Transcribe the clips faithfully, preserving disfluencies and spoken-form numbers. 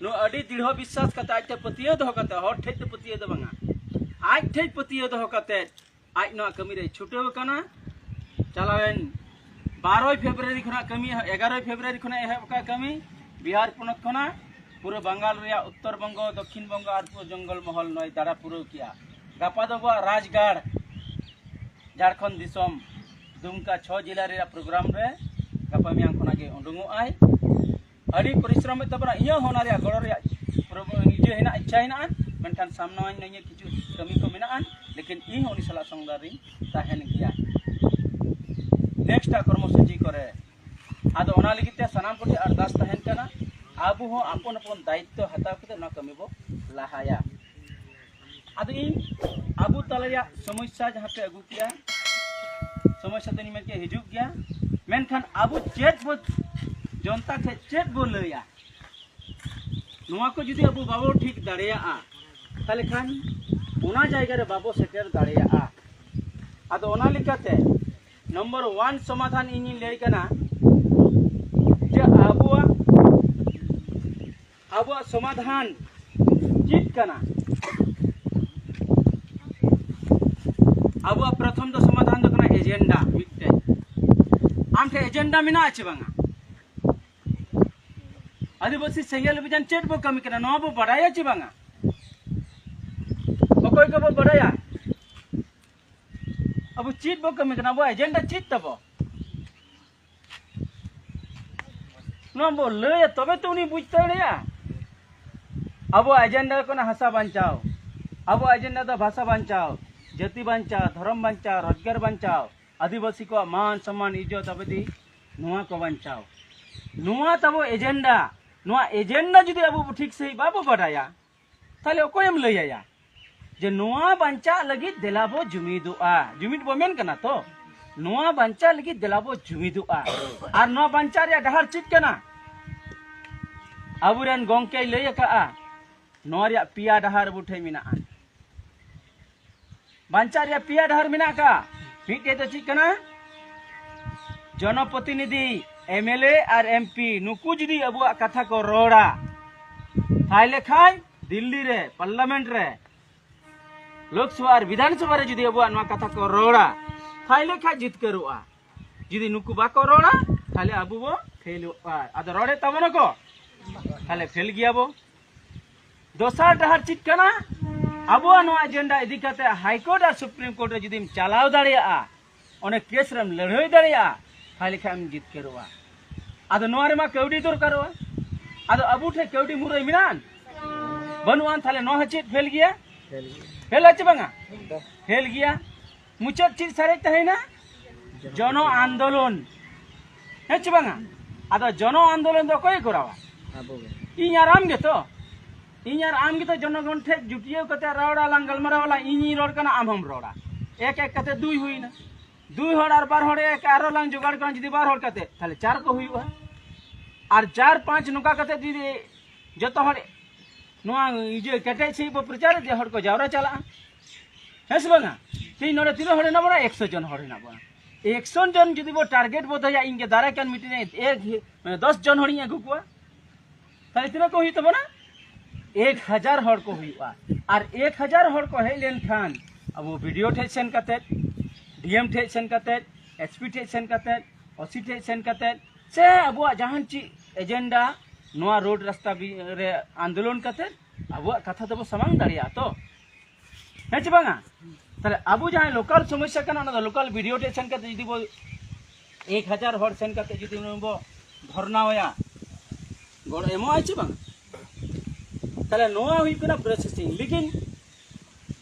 ᱱᱚᱣᱟ ᱟᱹᱰᱤ ᱫᱤᱲᱦᱚ ᱵᱤᱥᱥᱟᱥ ᱠᱟᱛᱮ, ᱟᱡ ᱴᱷᱮᱡ ᱯᱟᱹᱛᱭᱟᱹᱣ ᱫᱚᱦᱚ ᱠᱟᱛᱮ, ᱦᱚᱲ ᱴᱷᱮᱡ ᱫᱚ ᱯᱟᱹᱛᱭᱟᱹᱣ ᱫᱚ ᱵᱟᱝᱟ, ᱟᱡ ᱴᱷᱮᱡ ᱯᱟᱹᱛᱭᱟᱹᱣ ᱫᱚᱦᱚ ᱠᱟᱛᱮ ᱟᱡ ᱱᱚᱣᱟ ᱠᱟᱹᱢᱤ ᱨᱮᱭ ᱪᱷᱩᱴᱟᱹᱣ ᱟᱠᱟᱱᱟ᱾ ᱪᱟᱞᱟᱣᱮᱱ ᱵᱟᱨᱚᱭ ᱯᱷᱮᱵᱽᱨᱩᱣᱟᱨᱤ ᱠᱷᱚᱱᱟᱜ ᱠᱟᱹᱢᱤ, ᱮᱜᱟᱨᱚᱭ ᱯᱷᱮᱵᱽᱨᱩᱣᱟᱨᱤ ᱠᱷᱚᱱᱟᱜ ᱮᱦᱚᱵ ᱟᱠᱟᱫ ᱠᱟᱹᱢᱤ, ᱵᱤᱦᱟᱨ ᱯᱚᱱᱚᱛ ᱠᱷᱚᱱᱟᱜ ᱯᱩᱨᱟᱹ ᱵᱟᱝᱜᱟᱞ ᱨᱮᱭᱟᱜ ᱩᱛᱛᱚᱨ ᱵᱚᱝᱜᱚ, ᱫᱚᱠᱠᱷᱤᱱ ᱵᱚᱝᱜᱚ ᱟᱨ ᱯᱩᱨᱟᱹ ᱡᱚᱝᱜᱚᱞ ᱢᱚᱦᱚᱞ ᱱᱚᱭ ᱫᱟᱬᱟ ᱯᱩᱨᱟᱹᱣ ᱠᱮᱜᱼᱟ᱾ ᱜᱟᱯᱟ ᱫᱚ ᱟᱵᱚᱣᱟᱜ ᱨᱟᱡᱽᱜᱟᱲ ᱡᱷᱟᱲᱠᱷᱚᱸᱰ ᱫᱤᱥᱚᱢ ᱫᱩᱢᱠᱟ ᱪᱷᱚ ᱡᱮᱞᱟ ᱨᱮᱭᱟᱜ ᱯᱨᱳᱜᱨᱟᱢ ᱨᱮ ᱜᱟᱯᱟ ᱢᱮᱭᱟᱝ ᱠᱷᱚᱱᱟᱜ ᱜᱮ ᱩᱰᱩᱝᱚᱜ ᱟᱭ᱾ ᱟᱹᱰᱤ ᱯᱚᱨᱤᱥᱨᱚᱢᱮᱫ ᱛᱟᱵᱚᱱᱟ, ᱤᱧᱟᱹᱜ ᱦᱚᱸ ᱚᱱᱟ ᱨᱮᱭᱟᱜ ᱜᱚᱲᱚ ᱨᱮᱭᱟᱜ ᱯᱨᱚᱵᱚ-, ᱤᱭᱟᱹ ᱦᱮᱱᱟᱜ, ᱤᱪᱪᱷᱟ ᱦᱮᱱᱟᱜᱼᱟ, ᱢᱮᱱᱠᱷᱟᱱ ᱥᱟᱢᱱᱟᱣᱟᱹᱧ ᱱᱤᱭᱟᱹ ᱠᱤᱪᱷᱩ ᱠᱟᱹᱢᱤ ᱠᱚ ᱢᱮᱱᱟᱜᱼᱟ, ᱞᱮᱠᱤᱱ ᱤᱧ ᱦᱚᱸ ᱩᱱᱤ ᱥᱟᱞᱟᱜ ᱥᱚᱝᱫᱷᱟᱱ ᱨᱤᱧ ᱛᱟᱦᱮᱱ ᱜᱮᱭᱟ᱾ ᱱᱮᱠᱥᱴ ᱟᱜ ᱠᱚᱨᱢᱚᱥᱩᱪᱤ ᱠᱚᱨᱮ᱾ ᱟᱫᱚ ᱚᱱᱟ ᱞᱟᱹᱜᱤᱫ ᱛᱮ ᱥᱟᱱᱟᱢ ᱠᱚᱴᱷᱮᱱ ᱟᱨᱫᱟᱥ ᱛᱟᱦᱮᱱ ᱠᱟᱱᱟ, ᱟᱵᱚ ᱦᱚᱸ ᱟᱯᱚᱱ ᱟᱯᱚᱱ ᱫᱟᱭᱤᱛᱛᱚ ᱦᱟᱛᱟᱣ ᱠᱟᱛᱮ ᱱᱚᱣᱟ ᱠᱟᱹᱢᱤ ᱵᱚ ᱞᱟᱦᱟᱭᱟ᱾ ᱟᱫᱚ ᱤᱧ ᱟᱵᱚ ᱛᱟᱞᱟ ᱨᱮᱭᱟᱜ ᱥᱚᱢᱚᱥᱥᱟ ᱡᱟᱦᱟᱸ ᱯᱮ ᱟᱹᱜᱩ ᱠᱮᱭᱟ, ᱥᱚᱢᱚᱥᱥᱟ ᱫᱚ ᱤᱧ ᱢᱮᱱ ᱠᱮᱭᱟ ᱦᱤᱡᱩᱜ ᱜᱮᱭᱟ, ᱢᱮᱱᱠᱷᱟᱱ ᱟᱵᱚ ᱪᱮᱫ ᱵᱚ, ᱡᱚᱱᱛᱟ ᱴᱷᱮᱱ ᱪᱮᱫ ᱵᱚ ᱞᱟᱹᱭᱟ, ᱱᱚᱣᱟ ᱠᱚ ᱡᱩᱫᱤ ᱟᱵᱚ ᱵᱟᱵᱚ ᱴᱷᱤᱠ ᱫᱟᱲᱮᱭᱟᱜᱼᱟ, ᱛᱟᱦᱚᱞᱮ ᱠᱷᱟᱱ ᱚᱱᱟ ᱡᱟᱭᱜᱟ ᱨᱮ ᱵᱟᱵᱚ ᱥᱮᱴᱮᱨ ᱫᱟᱲᱮᱭᱟᱜᱼᱟ᱾ ᱟᱫᱚ ᱚᱱᱟ ᱞᱮᱠᱟᱛᱮ ᱱᱚᱢᱵᱚᱨ ᱚᱣᱟᱱ ᱥᱚᱢᱟᱫᱷᱟᱱ ᱤᱧᱤᱧ ᱞᱟᱹᱭ ᱠᱟᱱᱟ ᱡᱮ ᱟᱵᱚᱣᱟᱜ, ᱟᱵᱚᱣᱟᱜ ᱥᱚᱢᱟᱫᱷᱟᱱ ᱪᱮᱫ ᱠᱟᱱᱟ? ᱟᱵᱚᱣᱟᱜ ᱯᱨᱚᱛᱷᱚᱢ ᱫᱚ ᱥᱚᱢᱟᱫᱷᱟᱱ ᱫᱚ ᱠᱟᱱᱟ ᱮᱡᱮᱱᱰᱟ ᱢᱤᱫᱴᱮᱡ᱾ ᱟᱢ ᱴᱷᱮᱱ ᱮᱡᱮᱱᱰᱟ ᱢᱮᱱᱟᱜᱼᱟ ᱪᱮ ᱵᱟᱝᱟ? ᱟᱹᱫᱤᱵᱟᱹᱥᱤ ᱥᱮᱸᱜᱮᱞ ᱚᱵᱷᱤᱡᱟᱱ ᱪᱮᱫ ᱵᱚ ᱠᱟᱹᱢᱤ ᱠᱟᱱᱟ, ᱱᱚᱣᱟ ᱵᱚ ᱵᱟᱰᱟᱭᱟ ᱪᱮ ᱵᱟᱝᱟ? ᱚᱠᱚᱭ ᱠᱚᱵᱚ ᱵᱟᱰᱟᱭᱟ? ᱟᱵᱚ ᱪᱮᱫ ᱵᱚ ᱠᱟᱹᱢᱤ ᱠᱟᱱᱟ, ᱟᱵᱚᱣᱟᱜ ᱮᱡᱮᱱᱰᱟ ᱪᱮᱫ ᱛᱟᱵᱚ? ᱱᱚᱣᱟ ᱵᱚ ᱞᱟᱹᱭᱟ ᱛᱚᱵᱮ ᱛᱚ ᱩᱱᱤ ᱵᱩᱡᱽ ᱫᱟᱲᱮᱭᱟᱜᱼᱟ᱾ ᱟᱵᱚᱣᱟᱜ ᱮᱡᱮᱱᱰᱟ ᱠᱟᱱᱟ ᱦᱟᱥᱟ ᱵᱟᱧᱪᱟᱣ, ᱟᱵᱚᱣᱟᱜ ᱮᱡᱮᱱᱰᱟ ᱫᱚ ᱵᱷᱟᱥᱟ ᱵᱟᱧᱪᱟᱣ, ᱡᱟᱹᱛᱤ ᱵᱟᱧᱪᱟᱣ, ᱫᱷᱚᱨᱚᱢ ᱵᱟᱧᱪᱟᱣ, ᱨᱳᱡᱽᱜᱟᱨ ᱵᱟᱧᱪᱟᱣ, ᱟᱹᱫᱤᱵᱟᱹᱥᱤ ᱠᱚᱣᱟᱜ ᱢᱟᱱ ᱥᱚᱢᱢᱟᱱ ᱤᱡᱽᱡᱚᱛ ᱟᱵᱟᱫᱤ, ᱱᱚᱣᱟ ᱠᱚ ᱵᱟᱧᱪᱟᱣ᱾ ᱱᱚᱣᱟ ᱛᱟᱵᱚ ᱮᱡᱮᱱᱰᱟ᱾ ᱱᱚᱣᱟ ᱮᱡᱮᱱᱰᱟ ᱡᱩᱫᱤ ᱟᱵᱚ ᱴᱷᱤᱠ ᱥᱟᱺᱦᱤᱡ ᱵᱟᱵᱚ ᱵᱟᱰᱟᱭᱟ, ᱛᱟᱦᱞᱮ ᱚᱠᱚᱭᱮᱢ ᱞᱟᱹᱭ ᱟᱭᱟ ᱡᱮ ᱱᱚᱣᱟ ᱵᱟᱧᱪᱟᱜ ᱞᱟᱹᱜᱤᱫ ᱫᱮᱞᱟ ᱵᱚ ᱡᱩᱢᱤᱫᱚᱜᱼᱟ? ᱡᱩᱢᱤᱫ ᱵᱚ ᱢᱮᱱ ᱠᱟᱱᱟ ᱛᱚ, ᱱᱚᱣᱟ ᱵᱟᱧᱪᱟᱜ ᱞᱟᱹᱜᱤᱫ ᱫᱮᱞᱟ ᱵᱚ ᱡᱩᱢᱤᱫᱚᱜᱼᱟ᱾ ᱟᱨ ᱱᱚᱣᱟ ᱵᱟᱧᱪᱟᱜ ᱨᱮᱭᱟᱜ ᱰᱟᱦᱟᱨ ᱪᱮᱫ ᱠᱟᱱᱟ? ᱟᱵᱚᱨᱮᱱ ᱜᱚᱝᱠᱮᱭ ᱞᱟᱹᱭ ᱟᱠᱟᱜᱼᱟ, ᱱᱚᱣᱟ ᱨᱮᱭᱟᱜ ᱯᱮᱭᱟ ᱰᱟᱦᱟᱨ ᱟᱵᱚ ᱴᱷᱮᱱ ᱢᱮᱱᱟᱜᱼᱟ᱾ ᱵᱟᱧᱪᱟᱜ ᱨᱮᱭᱟᱜ ᱯᱮᱭᱟ ᱰᱟᱦᱟᱨ ᱢᱮᱱᱟᱜ ᱟᱠᱟᱫᱼᱟ᱾ ᱢᱤᱫᱴᱮᱡ ᱫᱚ ᱪᱮᱫ ᱠᱟᱱᱟ? ᱡᱚᱱᱚᱯᱨᱚᱛᱤᱱᱤᱫᱷᱤ, M L A R M P, ᱱᱩᱠᱩ ᱡᱩᱫᱤ ᱟᱵᱚᱣᱟᱜ ᱠᱟᱛᱷᱟ ᱠᱚ ᱨᱚᱲᱟ, ᱛᱟᱦᱞᱮ ᱠᱷᱟᱱ ᱫᱤᱞᱞᱤ ᱨᱮ ᱯᱟᱨᱞᱟᱢᱮᱱᱴ ᱨᱮ, ᱞᱳᱠᱥᱚᱵᱷᱟ ᱟᱨ ᱵᱤᱫᱷᱟᱱ ᱥᱚᱵᱷᱟ ᱨᱮ ᱡᱩᱫᱤ ᱟᱵᱚᱣᱟᱜ ᱱᱚᱣᱟ ᱠᱟᱛᱷᱟ ᱠᱚ ᱨᱚᱲᱟ, ᱛᱟᱦᱞᱮ ᱠᱷᱟᱱ ᱡᱤᱛᱠᱟᱹᱨᱚᱜᱼᱟ᱾ ᱡᱩᱫᱤ ᱱᱩᱠᱩ ᱵᱟᱠᱚ ᱨᱚᱲᱟ, ᱛᱟᱦᱞᱮ ᱟᱵᱚ ᱵᱚ ᱯᱷᱮᱞᱚᱜᱼᱟ᱾ ᱟᱫᱚ ᱨᱚᱲᱮᱫ ᱛᱟᱵᱚᱱᱟᱠᱚ, ᱛᱟᱦᱞᱮ ᱯᱷᱮᱞ ᱜᱮᱭᱟ ᱵᱚ᱾ ᱫᱚᱥᱟᱨ ᱰᱟᱦᱟᱨ ᱪᱮᱫ ᱠᱟᱱᱟ? ᱟᱵᱚᱣᱟᱜ ᱱᱚᱣᱟ ᱮᱡᱮᱱᱰᱟ ᱤᱫᱤ ᱠᱟᱛᱮ ᱦᱟᱭ ᱠᱳᱨᱴ ᱟᱨ ᱥᱩᱯᱨᱤᱢ ᱠᱳᱨᱴ ᱨᱮ ᱡᱩᱫᱤᱢ ᱪᱟᱞᱟᱣ ᱫᱟᱲᱮᱭᱟᱜᱼᱟ, ᱚᱱᱟ ᱠᱮᱥ ᱨᱮᱢ ᱞᱟᱹᱲᱦᱟᱹᱭ ᱫᱟᱲᱮᱭᱟᱜᱼᱟ, ᱛᱟᱦᱞᱮ ᱠᱷᱟᱱ ᱮᱢ ᱡᱤᱛᱠᱟᱹᱨᱚᱜᱼᱟ᱾ ᱟᱫᱚ ᱱᱚᱣᱟ ᱨᱮᱢᱟ ᱠᱟᱹᱣᱰᱤ ᱫᱚᱨᱠᱟᱨᱚᱜᱼᱟ᱾ ᱟᱫᱚ ᱟᱵᱚ ᱴᱷᱮᱱ ᱠᱟᱹᱣᱰᱤ ᱢᱩᱨᱟᱹᱭ ᱢᱮᱱᱟᱜᱼᱟ? ᱵᱟᱹᱱᱩᱜᱼᱟ᱾ ᱛᱟᱦᱞᱮ ᱱᱚᱣᱟ ᱦᱚᱸ ᱪᱮᱫ ᱯᱷᱮᱞ ᱜᱮᱭᱟ? ᱯᱷᱮᱞ ᱜᱮᱭᱟ᱾ ᱯᱷᱮᱞ ᱟᱪᱮ ᱵᱟᱝᱟ? ᱮᱠᱫᱚᱢ᱾ ᱯᱷᱮᱞ ᱜᱮᱭᱟ᱾ ᱢᱩᱪᱟᱹᱫ ᱪᱮᱫ ᱥᱟᱨᱮᱡ ᱛᱟᱦᱮᱸᱭᱮᱱᱟ? ᱡᱚᱱᱚ ᱟᱱᱫᱳᱞᱚᱱ᱾ ᱦᱮᱸ ᱪᱮ ᱵᱟᱝᱟ? ᱟᱫᱚ ᱡᱚᱱᱚ ᱟᱱᱫᱳᱞᱚᱱ ᱫᱚ ᱚᱠᱚᱭᱮ ᱠᱚᱨᱟᱣᱟ? ᱟᱵᱚ ᱜᱮ᱾ ᱤᱧ ᱟᱨ ᱟᱢ ᱜᱮᱛᱚ᱾ ᱤᱧ ᱟᱨ ᱟᱢ ᱜᱮᱛᱚ ᱡᱚᱱᱚᱜᱚᱱ ᱴᱷᱮᱱ ᱡᱩᱴᱤᱭᱟᱹᱣ ᱠᱟᱛᱮ ᱨᱚᱲ ᱟᱞᱟᱝ, ᱜᱟᱞᱢᱟᱨᱟᱣ ᱟᱞᱟᱝ, ᱤᱧᱤᱧ ᱨᱚᱲ ᱠᱟᱱᱟ, ᱟᱢ ᱦᱚᱸᱢ ᱨᱚᱲᱟ᱾ ᱮᱠ ᱮᱠ ᱠᱟᱛᱮ ᱫᱩᱭ ᱦᱩᱭᱱᱟ᱾ ᱫᱩᱭ ᱦᱚᱲ ᱟᱨ ᱵᱟᱨ ᱦᱚᱲ ᱮᱠ ᱟᱨᱚ ᱞᱟᱝ ᱡᱚᱜᱟᱲ ᱠᱟᱱᱟ, ᱡᱩᱫᱤ ᱵᱟᱨ ᱦᱚᱲ ᱠᱟᱛᱮ, ᱛᱟᱦᱞᱮ ᱪᱟᱨ ᱠᱚ ᱦᱩᱭᱩᱜᱼᱟ᱾ ᱟᱨ ᱪᱟᱨ ᱯᱟᱸᱪ ᱱᱚᱝᱠᱟ ᱠᱟᱛᱮ ᱡᱩᱫᱤ ᱡᱚᱛᱚ ᱦᱚᱲ ᱱᱚᱣᱟ ᱤᱭᱟᱹ ᱠᱮᱴᱮᱡ ᱥᱟᱺᱦᱤᱡ ᱵᱚ ᱯᱨᱚᱪᱟᱨ ᱤᱫᱤᱭᱟ, ᱦᱚᱲ ᱠᱚ ᱡᱟᱣᱨᱟ ᱪᱟᱞᱟᱜᱼᱟ᱾ ᱦᱮᱸ ᱥᱮ ᱵᱟᱝᱟ? ᱛᱮᱦᱮᱧ ᱱᱚᱰᱮ ᱛᱤᱱᱟᱹᱜ ᱦᱚᱲ ᱦᱮᱱᱟᱜ ᱵᱚᱱᱟ? ᱮᱠᱥᱚ ᱡᱚᱱ ᱦᱚᱲ ᱦᱮᱱᱟᱜ ᱵᱚᱱᱟ᱾ ᱮᱠᱥᱚ ᱡᱚᱱ ᱡᱩᱫᱤ ᱵᱚ ᱴᱟᱨᱜᱮᱴ ᱵᱚ ᱫᱚᱦᱚᱭᱟ, ᱤᱧ ᱜᱮ ᱫᱟᱨᱟᱭ ᱠᱟᱱ ᱢᱤᱴᱤᱝ ᱨᱮ ᱮᱠ, ᱢᱟᱱᱮ ᱫᱚᱥ ᱡᱚᱱ ᱦᱚᱲᱤᱧ ᱟᱹᱜᱩ ᱠᱚᱣᱟ, ᱛᱟᱦᱞᱮ ᱛᱤᱱᱟᱹᱜ ᱠᱚ ᱦᱩᱭᱩᱜ ᱛᱟᱵᱚᱱᱟ? ᱮᱠ ᱦᱟᱡᱟᱨ ᱦᱚᱲ ᱠᱚ ᱦᱩᱭᱩᱜᱼᱟ᱾ ᱟᱨ ᱮᱠ ᱦᱟᱡᱟᱨ ᱦᱚᱲ ᱠᱚ ᱦᱮᱡ ᱞᱮᱱᱠᱷᱟᱱ ᱟᱵᱚ ᱵᱤ ᱰᱤ ᱳ ᱴᱷᱮᱡ ᱥᱮᱱ ᱠᱟᱛᱮᱫ, ᱰᱤ ᱮᱢ ᱴᱷᱮᱡ ᱥᱮᱱ ᱠᱟᱛᱮᱫ, ᱮᱥ ᱯᱤ ᱴᱷᱮᱡ ᱥᱮᱱ ᱠᱟᱛᱮᱫ, ᱳ ᱥᱤ ᱴᱷᱮᱡ ᱥᱮᱱ ᱠᱟᱛᱮᱫ, ᱥᱮ ᱟᱵᱚᱣᱟᱜ ᱡᱟᱦᱟᱱ ᱪᱮᱫ ᱮᱡᱮᱱᱰᱟ ᱱᱚᱣᱟ ᱨᱳᱰ ᱨᱟᱥᱛᱟ ᱵᱤ-, ᱨᱮ ᱟᱱᱫᱳᱞᱚᱱ ᱠᱟᱛᱮᱫ ᱟᱵᱚᱣᱟᱜ ᱠᱟᱛᱷᱟ ᱫᱚᱵᱚ ᱥᱟᱢᱟᱝ ᱫᱟᱲᱮᱭᱟᱜᱼᱟ ᱛᱚ? ᱦᱮᱸ ᱪᱮ ᱵᱟᱝᱟ? ᱛᱟᱦᱞᱮ ᱟᱵᱚ ᱡᱟᱦᱟᱸᱭ ᱞᱳᱠᱟᱞ ᱥᱚᱢᱚᱥᱥᱟ ᱠᱟᱱᱟ, ᱚᱱᱟ ᱫᱚ ᱞᱳᱠᱟᱞ ᱵᱤ ᱰᱤ ᱳ ᱴᱷᱮᱡ ᱥᱮᱱ ᱠᱟᱛᱮ ᱡᱩᱫᱤ ᱵᱚ ᱮᱠ ᱦᱟᱡᱟᱨ ᱦᱚᱲ ᱥᱮᱱ ᱠᱟᱛᱮ ᱡᱩᱫᱤ ᱩᱱᱤ ᱵᱚ ᱫᱷᱚᱨᱱᱟᱣᱟᱭᱟ, ᱜᱚᱲᱚ ᱮᱢᱚᱜᱼᱟᱭ ᱪᱮ ᱵᱟᱝ? ᱛᱟᱦᱞᱮ ᱱᱚᱣᱟ ᱦᱩᱭᱩᱜ ᱠᱟᱱᱟ ᱯᱨᱚᱥᱮᱥᱤᱝ᱾ ᱞᱮᱠᱤᱱ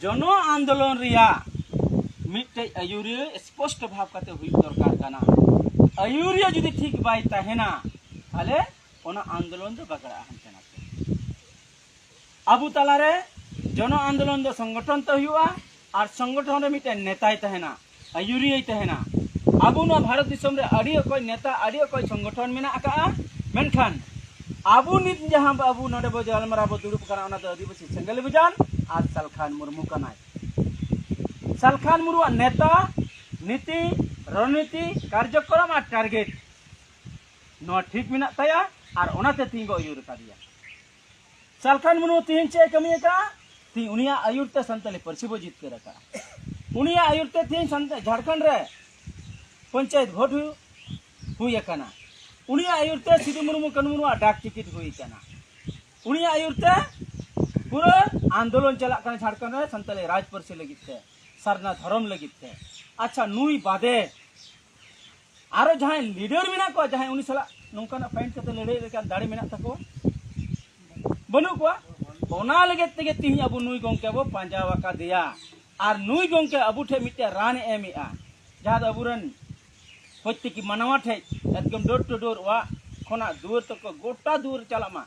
ᱡᱚᱱᱚ ᱟᱱᱫᱳᱞᱚᱱ ᱨᱮᱭᱟᱜ ᱢᱤᱫᱴᱮᱡ ᱟᱹᱭᱩᱨᱤᱭᱟᱹ ᱥᱯᱚᱥᱴᱚ ᱵᱷᱟᱵᱽ ᱠᱟᱛᱮ ᱦᱩᱭᱩᱜ ᱫᱚᱨᱠᱟᱨ ᱠᱟᱱᱟ᱾ ᱟᱹᱭᱩᱨᱤᱭᱟᱹ ᱡᱩᱫᱤ ᱴᱷᱤᱠ ᱵᱟᱭ ᱛᱟᱦᱮᱱᱟ, ᱛᱟᱦᱞᱮ ᱚᱱᱟ ᱟᱱᱫᱳᱞᱚᱱ ᱫᱚ ᱵᱟᱜᱲᱟᱜᱼᱟ ᱦᱟᱱᱛᱮ ᱱᱟᱛᱮ᱾ ᱟᱵᱚ ᱛᱟᱞᱟᱨᱮ ᱡᱚᱱᱚ ᱟᱱᱫᱳᱞᱚᱱ ᱫᱚ ᱥᱚᱝᱜᱚᱴᱷᱚᱱ ᱛᱮ ᱦᱩᱭᱩᱜᱼᱟ, ᱟᱨ ᱥᱚᱝᱜᱚᱴᱷᱚᱱ ᱨᱮ ᱢᱤᱫᱴᱮᱱ ᱱᱮᱛᱟᱭ ᱛᱟᱦᱮᱱᱟ, ᱟᱹᱭᱩᱨᱤᱭᱟᱹᱭ ᱛᱟᱦᱮᱱᱟ᱾ ᱟᱵᱚ ᱱᱚᱣᱟ ᱵᱷᱟᱨᱚᱛ ᱫᱤᱥᱚᱢ ᱨᱮ ᱟᱹᱰᱤ ᱚᱠᱚᱭ ᱱᱮᱛᱟ, ᱟᱹᱰᱤ ᱚᱠᱚᱭ ᱥᱚᱝᱜᱚᱴᱷᱚᱱ ᱢᱮᱱᱟᱜ ᱟᱠᱟᱜᱼᱟ, ᱢᱮᱱᱠᱷᱟᱱ ᱟᱵᱚ ᱱᱤᱛ ᱡᱟᱦᱟᱸ ᱟᱵᱚ ᱱᱚᱰᱮ ᱵᱚ ᱜᱟᱞᱢᱟᱨᱟᱣ ᱵᱚ ᱫᱩᱲᱩᱵ ᱠᱟᱱᱟ, ᱚᱱᱟ ᱫᱚ ᱟᱹᱫᱤᱵᱟᱹᱥᱤ ᱥᱮᱸᱜᱮᱞ ᱚᱵᱷᱤᱡᱟᱱ ᱟᱨ ᱥᱟᱞᱠᱷᱟᱱ ᱢᱩᱨᱢᱩ ᱠᱟᱱᱟᱭ᱾ ᱥᱟᱞᱠᱷᱟᱱ ᱢᱩᱨᱢᱩᱣᱟᱜ ᱱᱮᱛᱟ, ᱱᱤᱛᱤ, ᱨᱚᱱᱱᱤᱛᱤ, ᱠᱟᱨᱡᱚᱠᱨᱚᱢ ᱟᱨ ᱴᱟᱨᱜᱮᱴ ᱱᱚᱣᱟ ᱴᱷᱤᱠ ᱢᱮᱱᱟᱜ ᱛᱟᱭᱟ, ᱟᱨ ᱚᱱᱟᱛᱮ ᱛᱤᱧ ᱠᱚ ᱟᱹᱭᱩᱨ ᱟᱠᱟᱫᱮᱭᱟ᱾ ᱥᱟᱞᱠᱷᱟᱱ ᱢᱩᱨᱢᱩ ᱛᱮᱦᱮᱧ ᱪᱮᱫ ᱮ ᱠᱟᱹᱢᱤ ᱟᱠᱟᱫᱼᱟ? ᱛᱮᱦᱮᱧ ᱩᱱᱤᱭᱟᱜ ᱟᱹᱭᱩᱨ ᱛᱮ ᱥᱟᱱᱛᱟᱲᱤ ᱯᱟᱹᱨᱥᱤ ᱵᱚ ᱡᱤᱛᱠᱟᱹᱨ ᱟᱠᱟᱫᱼᱟ᱾ ᱩᱱᱤᱭᱟᱜ ᱟᱹᱭᱩᱨ ᱛᱮ ᱛᱮᱦᱮᱧ ᱥᱟᱱᱛᱟᱲ ᱡᱷᱟᱲᱠᱷᱚᱸᱰ ᱨᱮ ᱯᱚᱧᱪᱟᱭᱮᱛ ᱵᱷᱳᱴ ᱦᱩᱭᱩᱜ, ᱦᱩᱭ ᱟᱠᱟᱱᱟ᱾ ᱩᱱᱤᱭᱟᱜ ᱟᱹᱭᱩᱨ ᱛᱮ ᱥᱤᱫᱩ ᱢᱩᱨᱢᱩ ᱠᱟᱹᱱᱩ ᱢᱩᱨᱢᱩᱣᱟᱜ ᱰᱟᱠ ᱴᱤᱠᱤᱴ ᱦᱩᱭ ᱟᱠᱟᱱᱟ᱾ ᱩᱱᱤᱭᱟᱜ ᱟᱹᱭᱩᱨ ᱛᱮ ᱯᱩᱨᱟᱹ ᱟᱱᱫᱳᱞᱚᱱ ᱪᱟᱞᱟᱜ ᱠᱟᱱᱟ ᱡᱷᱟᱲᱠᱷᱚᱸᱰ ᱨᱮ ᱥᱟᱱᱛᱟᱲᱤ ᱨᱟᱡᱽ ᱯᱟᱹᱨᱥᱤ ᱞᱟᱹᱜᱤᱫ ᱛᱮ, ᱥᱟᱨᱱᱟ ᱫᱷᱚᱨᱚᱢ ᱞᱟᱹᱜᱤᱫ ᱛᱮ᱾ ᱟᱪᱪᱷᱟ, ᱱᱩᱭ ᱵᱟᱫᱮ ᱟᱨᱚ ᱡᱟᱦᱟᱸᱭ ᱞᱤᱰᱟᱨ ᱢᱮᱱᱟᱜ ᱠᱚᱣᱟ, ᱡᱟᱦᱟᱸᱭ ᱩᱱᱤ ᱥᱟᱞᱟᱜ ᱱᱚᱝᱠᱟᱱᱟᱜ ᱯᱷᱟᱭᱤᱴ ᱠᱟᱛᱮ ᱞᱟᱹᱲᱦᱟᱹᱭ ᱞᱮᱠᱟᱱ ᱫᱟᱲᱮ ᱢᱮᱱᱟᱜ ᱛᱟᱠᱚᱣᱟ? ᱵᱟᱹᱱᱩᱜ ᱠᱚᱣᱟ᱾ ᱚᱱᱟ ᱞᱟᱹᱜᱤᱫ ᱛᱮᱜᱮ ᱛᱤᱦᱤᱧ ᱟᱵᱚ ᱱᱩᱭ ᱜᱚᱢᱠᱮ ᱵᱚ ᱯᱟᱸᱡᱟ ᱟᱠᱟᱫᱮᱭᱟ᱾ ᱟᱨ ᱱᱩᱭ ᱜᱚᱢᱠᱮ ᱟᱵᱚ ᱴᱷᱮᱱ ᱢᱤᱫᱴᱮᱱ ᱨᱟᱱ ᱮ ᱮᱢᱮᱜᱼᱟ, ᱡᱟᱦᱟᱸ ᱫᱚ ᱟᱵᱚᱨᱮᱱ ᱯᱨᱚᱛᱮᱠ ᱢᱟᱱᱣᱟ ᱴᱷᱮᱱ ᱮᱠᱫᱚᱢ door to door, ᱚᱲᱟᱜ ᱠᱷᱚᱱᱟᱜ ᱫᱩᱣᱟᱹᱨ ᱛᱟᱠᱚ, ᱜᱚᱴᱟ ᱫᱩᱣᱟᱹᱨ ᱪᱟᱞᱟᱜ ᱢᱟ᱾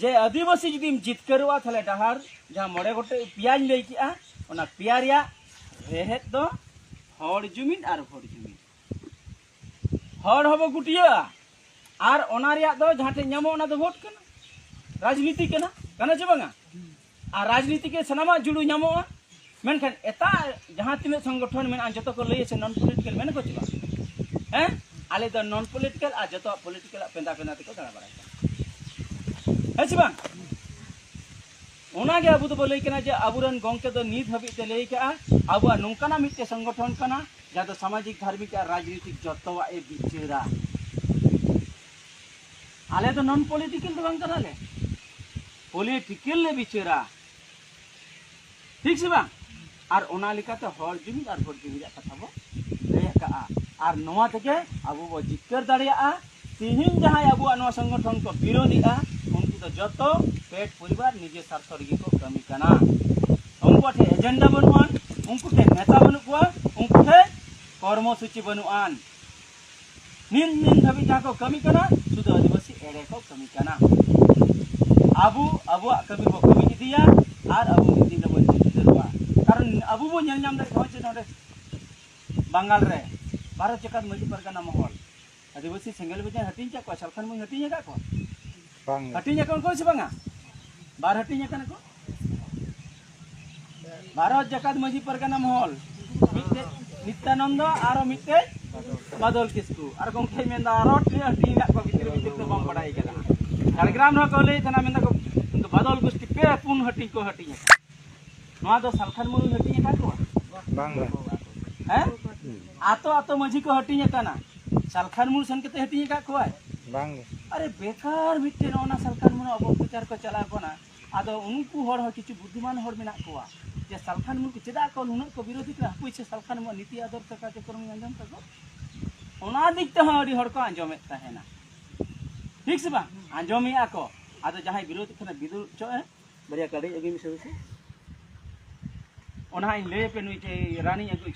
ᱡᱮ ᱟᱹᱫᱤᱵᱟᱹᱥᱤ ᱡᱩᱫᱤᱢ ᱡᱤᱛᱠᱟᱹᱨᱚᱜᱼᱟ, ᱛᱟᱦᱞᱮ ᱰᱟᱦᱟᱨ ᱡᱟᱦᱟᱸ ᱢᱚᱬᱮ ᱜᱚᱴᱮᱡ ᱯᱮᱭᱟᱧ ᱞᱟᱹᱭ ᱠᱮᱜᱼᱟ, ᱚᱱᱟ ᱯᱮᱭᱟ ᱨᱮᱭᱟᱜ ᱨᱮᱦᱮᱫ ᱫᱚ ᱦᱚᱲ ᱡᱩᱢᱤᱫ ᱟᱨ ᱵᱷᱳᱴ ᱡᱩᱢᱤᱫ᱾ ᱦᱚᱲ ᱦᱚᱸᱵᱚ ᱜᱩᱴᱤᱭᱟᱹᱜᱼᱟ, ᱟᱨ ᱚᱱᱟ ᱨᱮᱭᱟᱜ ᱫᱚ ᱡᱟᱦᱟᱸ ᱴᱷᱮᱡ ᱧᱟᱢᱚᱜ, ᱚᱱᱟ ᱫᱚ ᱵᱷᱳᱴ ᱠᱟᱱᱟ, ᱨᱟᱡᱽᱱᱤᱛᱤ ᱠᱟᱱᱟ, ᱠᱟᱱᱟ ᱪᱮ ᱵᱟᱝᱟ? ᱟᱨ ᱨᱟᱡᱽᱱᱤᱛᱤ ᱜᱮ ᱥᱟᱱᱟᱢᱟᱜ ᱡᱩᱲᱩ ᱧᱟᱢᱚᱜᱼᱟ᱾ ᱢᱮᱱᱠᱷᱟᱱ ᱮᱴᱟᱜ ᱡᱟᱦᱟᱸ ᱛᱤᱱᱟᱹᱜ ᱥᱚᱝᱜᱚᱴᱷᱚᱱ ᱢᱮᱱᱟᱜᱼᱟ, ᱡᱚᱛᱚ ᱠᱚ ᱞᱟᱹᱭᱟ ᱥᱮ non political, ᱢᱮᱱᱟ ᱠᱚ ᱪᱮ ᱵᱟᱝ? ᱦᱮᱸ, ᱟᱞᱮ ᱫᱚ non political ᱟᱨ ᱡᱚᱛᱚᱣᱟᱜ political ᱟᱜ ᱯᱮᱸᱫᱟ ᱯᱮᱸᱫᱟ ᱛᱮᱠᱚ ᱫᱟᱬᱟ ᱵᱟᱲᱟᱭ ᱠᱟᱱᱟ᱾ ᱦᱮᱸ ᱥᱮ ᱵᱟᱝ? ᱚᱱᱟᱜᱮ ᱟᱵᱚ ᱫᱚᱵᱚ ᱞᱟᱹᱭ ᱠᱟᱱᱟ ᱡᱮ ᱟᱵᱚᱨᱮᱱ ᱜᱚᱢᱠᱮ ᱫᱚ ᱱᱤᱛ ᱦᱟᱹᱵᱤᱡ ᱛᱮ ᱞᱟᱹᱭ ᱠᱟᱜᱼᱟ, ᱟᱵᱚᱣᱟᱜ ᱱᱚᱝᱠᱟᱱᱟᱜ ᱢᱤᱫᱴᱮᱱ ᱥᱚᱝᱜᱚᱴᱷᱚᱱ ᱠᱟᱱᱟ ᱡᱟᱦᱟᱸ ᱫᱚ ᱥᱟᱢᱟᱡᱤᱠ, ᱫᱷᱟᱨᱢᱤᱠ ᱟᱨ ᱨᱟᱡᱽᱱᱤᱛᱤᱠ ᱡᱚᱛᱚᱣᱟᱜ ᱮ ᱵᱤᱪᱟᱹᱨᱟ᱾ ᱟᱞᱮ ᱫᱚ non political ᱫᱚ ᱵᱟᱝ ᱠᱟᱱᱟᱞᱮ, political ᱞᱮ ᱵᱤᱪᱟᱹᱨᱟ᱾ ᱴᱷᱤᱠ ᱥᱮ ᱵᱟᱝ? ᱟᱨ ᱚᱱᱟ ᱞᱮᱠᱟᱛᱮ ᱦᱚᱲ ᱡᱩᱢᱤᱫ ᱟᱨ ᱵᱷᱳᱴ ᱡᱩᱢᱤᱫ ᱨᱮᱭᱟᱜ ᱠᱟᱛᱷᱟ ᱵᱚ ᱞᱟᱹᱭ ᱟᱠᱟᱜᱼᱟ᱾ ᱟᱨ ᱱᱚᱣᱟ ᱛᱮᱜᱮ ᱟᱵᱚ ᱵᱚ ᱡᱤᱛᱠᱟᱹᱨ ᱫᱟᱲᱮᱭᱟᱜᱼᱟ᱾ ᱛᱤᱦᱤᱧ ᱡᱟᱦᱟᱸᱭ ᱟᱵᱚᱣᱟᱜ ᱱᱚᱣᱟ ᱥᱚᱝᱜᱚᱴᱷᱚᱱ ᱠᱚ ᱵᱤᱨᱳᱫᱷᱤᱜᱼᱟ, ᱩᱱᱠᱩ ᱫᱚ ᱡᱚᱛᱚ ᱯᱮᱴ ᱯᱚᱨᱤᱵᱟᱨ ᱱᱤᱡᱮ ᱥᱟᱨᱛᱷᱚ ᱨᱮᱜᱮ ᱠᱚ ᱠᱟᱹᱢᱤ ᱠᱟᱱᱟ᱾ ᱩᱱᱠᱩᱣᱟᱜ ᱴᱷᱮᱱ agenda ᱵᱟᱹᱱᱩᱜᱼᱟᱱ, ᱩᱱᱠᱩ ᱴᱷᱮᱱ ᱱᱮᱛᱟ ᱵᱟᱹᱱᱩᱜ ᱠᱚᱣᱟ, ᱩᱱᱠᱩ ᱴᱷᱮᱱ ᱠᱚᱨᱢᱚ ᱥᱩᱪᱤ ᱵᱟᱹᱱᱩᱜᱼᱟᱱ᱾ ᱱᱤᱱ ᱫᱤᱱ ᱫᱷᱟᱹᱵᱤᱡ ᱡᱟᱦᱟᱸ ᱠᱚ ᱠᱟᱹᱢᱤ ᱠᱟᱱᱟ, ᱥᱩᱫᱷᱩ ᱟᱹᱫᱤᱵᱟᱹᱥᱤ ᱮᱲᱮ ᱠᱚ ᱠᱟᱹᱢᱤ ᱠᱟᱱᱟ᱾ ᱟᱵᱚ ᱟᱵᱚᱣᱟᱜ ᱠᱟᱹᱢᱤ ᱵᱚ ᱠᱟᱹᱢᱤ ᱤᱫᱤᱭᱟ ᱟᱨ ᱟᱵᱚ ᱢᱤᱫ ᱫᱤᱱ ᱨᱮᱵᱚ ᱡᱤᱛᱠᱟᱹᱨᱚᱜᱼᱟ᱾ ᱠᱟᱨᱚᱱ ᱟᱵᱚ ᱵᱚ ᱧᱮᱞ ᱧᱟᱢ ᱫᱟᱲᱮᱭᱟᱜ ᱠᱟᱱᱟ ᱡᱮ ᱱᱚᱰᱮ ᱵᱟᱝᱜᱟᱞ ᱨᱮ ᱵᱟᱨᱚ ᱡᱟᱠᱟᱛ ᱢᱟᱹᱡᱷᱤ ᱯᱟᱨᱜᱟᱱᱟ ᱢᱚᱦᱚᱞ ᱟᱹᱫᱤᱵᱟᱹᱥᱤ ᱥᱮᱸᱜᱮᱞ ᱵᱟᱡᱟᱨ ᱦᱟᱹᱴᱤᱧ ᱟᱠᱟᱫ ᱠᱚᱣᱟ, ᱥᱟᱞᱠᱷᱟᱱ ᱢᱟᱹᱭ ᱦᱟᱹᱴᱤᱧ ᱟᱠᱟᱫ ᱠᱚᱣᱟ? ᱵᱟᱝ᱾ ᱦᱟᱹᱴᱤᱧ ᱟᱠᱟᱫ ᱠᱚᱣᱟ ᱥᱮ ᱵᱟᱝᱟ? ᱵᱟᱨ ᱦᱟᱹᱴᱤᱧ ᱟᱠᱟᱱᱟ ᱠᱚ᱾ ᱵᱷᱟᱨᱚᱛ ᱡᱟᱠᱟᱛ ᱢᱟᱹᱡᱷᱤ ᱯᱟᱨᱜᱟᱱᱟ ᱢᱚᱦᱚᱞ, ᱢᱤᱫᱴᱮᱡ ᱱᱤᱛᱭᱟᱱᱚᱱᱫᱚ, ᱟᱨᱚ ᱢᱤᱫᱴᱮᱡ ᱵᱟᱫᱚᱞ ᱠᱤᱥᱠᱩ᱾ ᱟᱨ ᱜᱚᱢᱠᱮ ᱢᱮᱱᱫᱟ ᱟᱨᱚ ᱴᱷᱮᱱ ᱦᱟᱹᱴᱤᱧ ᱢᱮᱱᱟᱜ ᱠᱚᱣᱟ, ᱵᱷᱤᱛᱤᱨ ᱵᱷᱤᱛᱤᱨ ᱫᱚ ᱵᱟᱢ ᱵᱟᱰᱟᱭ ᱠᱟᱫᱟ᱾ ᱡᱷᱟᱲᱜᱨᱟᱢ ᱨᱮᱦᱚᱸ ᱠᱚ ᱞᱟᱹᱭᱮᱫ ᱛᱟᱦᱮᱱᱟ, ᱢᱮᱱᱫᱟ ᱠᱚ ᱩᱱᱠᱩ ᱵᱟᱫᱚᱞ ᱜᱳᱥᱴᱤ ᱯᱮ ᱯᱩᱱ ᱦᱟᱹᱴᱤᱧ ᱠᱚ ᱦᱟᱹᱴᱤᱧ ᱟᱠᱟᱫ᱾ ᱱᱚᱣᱟ ᱫᱚ ᱥᱟᱞᱠᱷᱟᱱ ᱢᱩᱨᱢᱩ ᱦᱟᱹᱴᱤᱧ ᱟᱠᱟᱫ ᱠᱚᱣᱟ? ᱵᱟᱝ ᱵᱟᱝ᱾ ᱦᱮᱸ? ᱟᱛᱳ ᱟᱛᱳ ᱢᱟᱹᱡᱷᱤ ᱠᱚ ᱦᱟᱹᱴᱤᱧ ᱟᱠᱟᱱᱟ᱾ ᱥᱟᱞᱠᱷᱟᱱ ᱢᱩᱨᱢᱩ ᱥᱮᱱ ᱠᱟᱛᱮ ᱦᱟᱹᱴᱤᱧ ᱟᱠᱟᱫ ᱠᱚᱣᱟᱭ? ᱵᱟᱝ ᱜᱮ᱾ ᱟᱨᱮ ᱵᱮᱠᱟᱨ ᱢᱤᱫᱴᱮᱱ ᱚᱱᱟ ᱥᱟᱞᱠᱷᱟᱱ ᱢᱩᱨᱢᱩ ᱚᱯᱚᱯᱨᱚᱪᱟᱨ ᱠᱚ ᱪᱟᱞᱟᱣ ᱠᱟᱱᱟ᱾ ᱟᱫᱚ ᱩᱱᱠᱩ ᱦᱚᱲ ᱦᱚᱸ ᱠᱤᱪᱷᱩ ᱵᱩᱫᱽᱫᱷᱤᱢᱟᱱ ᱦᱚᱲ ᱢᱮᱱᱟᱜ ᱠᱚᱣᱟ ᱡᱮ ᱥᱟᱞᱠᱷᱟᱱ ᱢᱩᱨᱢᱩ ᱪᱮᱫᱟᱜ ᱠᱚ ᱱᱩᱱᱟᱹᱜ ᱠᱚ ᱵᱤᱨᱳᱫᱷᱤ ᱠᱟᱱᱟ, ᱦᱟᱯᱳᱭ ᱥᱮ ᱥᱟᱞᱠᱷᱟᱱ ᱢᱩᱨᱢᱩ ᱱᱤᱛᱤ ᱟᱫᱚᱨᱥᱚ ᱠᱟᱨᱡᱚᱠᱨᱚᱢ ᱟᱸᱡᱚᱢ ᱛᱟᱠᱚ᱾ ᱚᱱᱟ ᱫᱤᱠ ᱛᱮᱦᱚᱸ ᱟᱹᱰᱤ ᱦᱚᱲ ᱠᱚ ᱟᱸᱡᱚᱢᱮᱫ ᱛᱟᱦᱮᱱᱟ, ᱴᱷᱤᱠ ᱥᱮ ᱵᱟᱝ? ᱟᱸᱡᱚᱢᱮᱫᱼᱟ ᱠᱚ᱾ ᱟᱫᱚ ᱡᱟᱦᱟᱸᱭ ᱵᱤᱨᱳᱫᱷ ᱠᱟᱱᱟ ᱵᱤᱨᱳᱫᱷ ᱦᱚᱪᱚᱜᱼᱮ, ᱵᱟᱨᱭᱟ ᱠᱟᱹᱰᱤ ᱟᱹᱜᱩᱭ ᱢᱮᱥᱮ ᱵᱮᱥᱤ᱾ ᱚᱱᱟ ᱦᱟᱸᱜ ᱤᱧ ᱞᱟᱹᱭ ᱟᱯᱮ ᱱᱩᱭ ᱪᱮ ᱨᱟᱱᱤᱧ ᱟᱹᱜᱩ